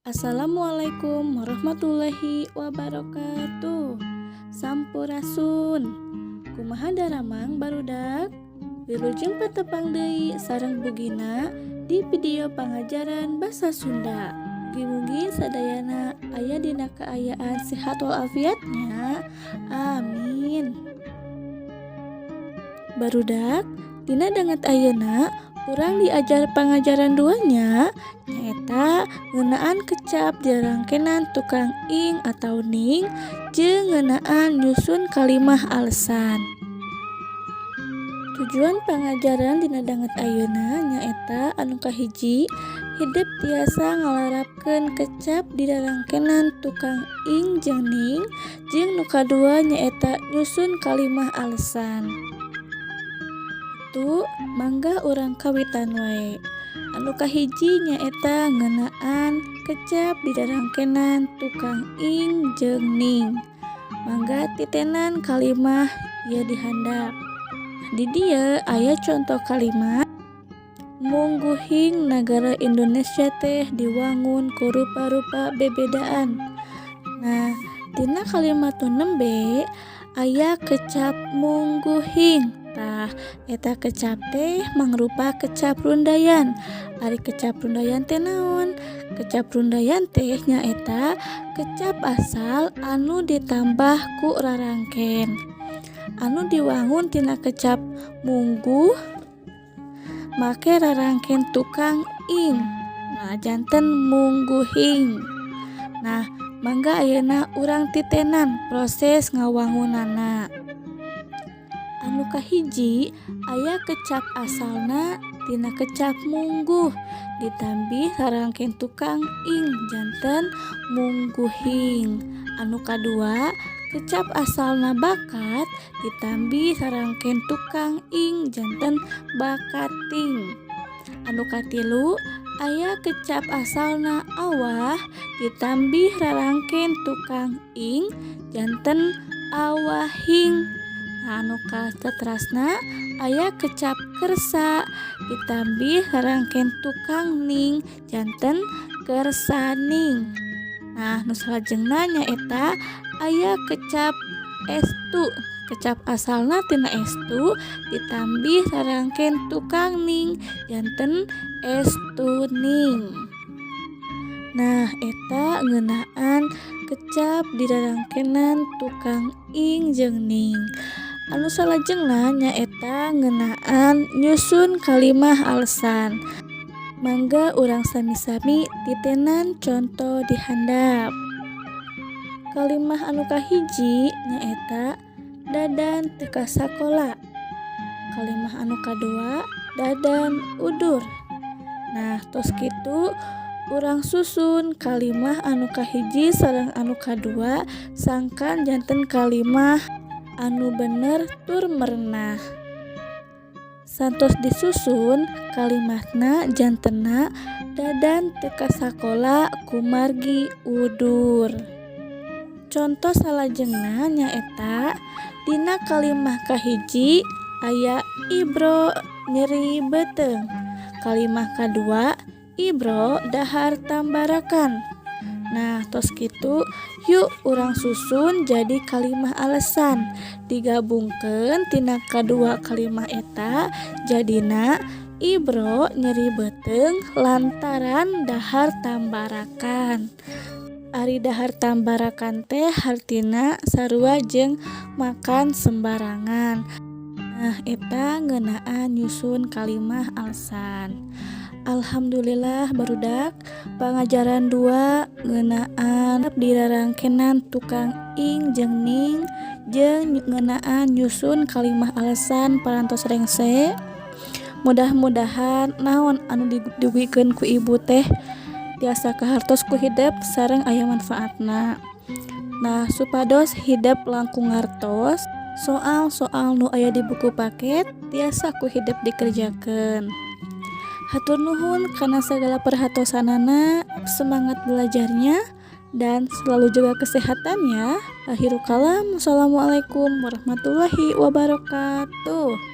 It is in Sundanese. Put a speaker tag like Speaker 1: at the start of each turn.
Speaker 1: Assalamualaikum warahmatullahi wabarakatuh. Sampurasun. Kumaha daramang, barudak? Wilujeng patepang deui sareng Bu Gina di video pangajaran basa Sunda. Mugi-mugi sadayana aya dina kaayaan sehat walafiat nya. Amin. Barudak, dina danget ayeuna urang diajar pangajaran dua nya, nyaeta ngeunaan kecap dirangkenan tukang ing atau ning jeung ngeunaan nyusun kalimah alesan. Tujuan pangajaran dina danget ayeuna nyaeta anu kahiji, hidep tiasa ngalarapkeun kecap dirangkenan tukang ing jeung ning, jeung nu kadua nyaeta nyusun kalimah alesan. Kitu, mangga urang kawitan wae. Anu kahiji nyaeta ngeunaan kecap dirangkenan tukang ing jeung ning. Mangga titenan kalimah ieu di handap. Di dieu aya conto kalimat, "Mungguhing nagara Indonesia teh diwangun ku rupa-rupa bebedaan." Nah, tina kalimat nu nembe aya kecap mungguhing. Tah, eta kecap teh mangrupa kecap rundayan. Ari kecap rundayan teh naon? Kecap rundayan teh nyaeta kecap asal anu ditambah ku rarangken, anu diwangun tina kecap mungguh make rarangken tukang ing. Nah, janten mungguhing. Nah, mangga ayeuna urang titenan proses ngawangunana. Anu kahiji, aya kecap asalna tina kecap mungguh ditambih rarangken tukang ing, janten mungguhing. Anu kadua, kecap asalna bakat ditambih rarangken tukang ing, janten bakating. Anu katilu, aya kecap asalna awah ditambih rarangken tukang ing, janten awahing. Anu katerasna, aya kecap kersa ditambih rarangken tukang ning, janten kersaning. Nah, nu salajengna nyaeta aya kecap estu, kecap asalna tina estu ditambih rarangken tukang ning, janten estuning. Nah, eta ngeunaan kecap dirarangkenan tukang ing jeung ning. Anu salajengna nyaeta ngeunaan nyusun kalimah alesan. Mangga urang sami-sami titenan conto di handap. Kalimah anu kahiji nyaeta "Dadan teu ka sakola". Kalimah anu kadua, "Dadan udur". Nah, tos kitu urang susun kalimah anu kahiji sareng anu kadua sangkan janten kalimah anu bener tur merenah. Satos disusun, kalimatna jantenna "Dadan teu ka sakola kumargi udur". Conto salajengna nyaeta dina kalimah kahiji aya "Ibro nyeri beuteung", kalimah kadua "Ibro dahar tambarakan". Nah, tos kitu yuk urang susun jadi kalimah alesan, digabungkeun tina kadua kalimah eta, jadina "Ibro nyeri beuteung lantaran dahar tambarakan". Ari dahar tambarakan teh hartina sarua jeung makan sembarangan. Nah, eta ngeunaan nyusun kalimah alesan. Alhamdulillah, barudak, pangajaran dua ngeunaan dirarangkenan tukang ing jeung ning jeung ngeunaan nyusun kalimah alesan parantos rengse. Mudah-mudahan naon anu didugikeun ku ibu teh tiasa kahartos ku hidep sareng aya manfaatna. Nah, supados hidep langkung ngartos, soal-soal nu aya di buku paket tiasa ku hidep dikerjakeun. Hatur nuhun kana sagala perhatosanana. Semangat belajarnya dan selalu jaga kesehatan ya. Akhirul kalam, wassalamualaikum warahmatullahi wabarakatuh.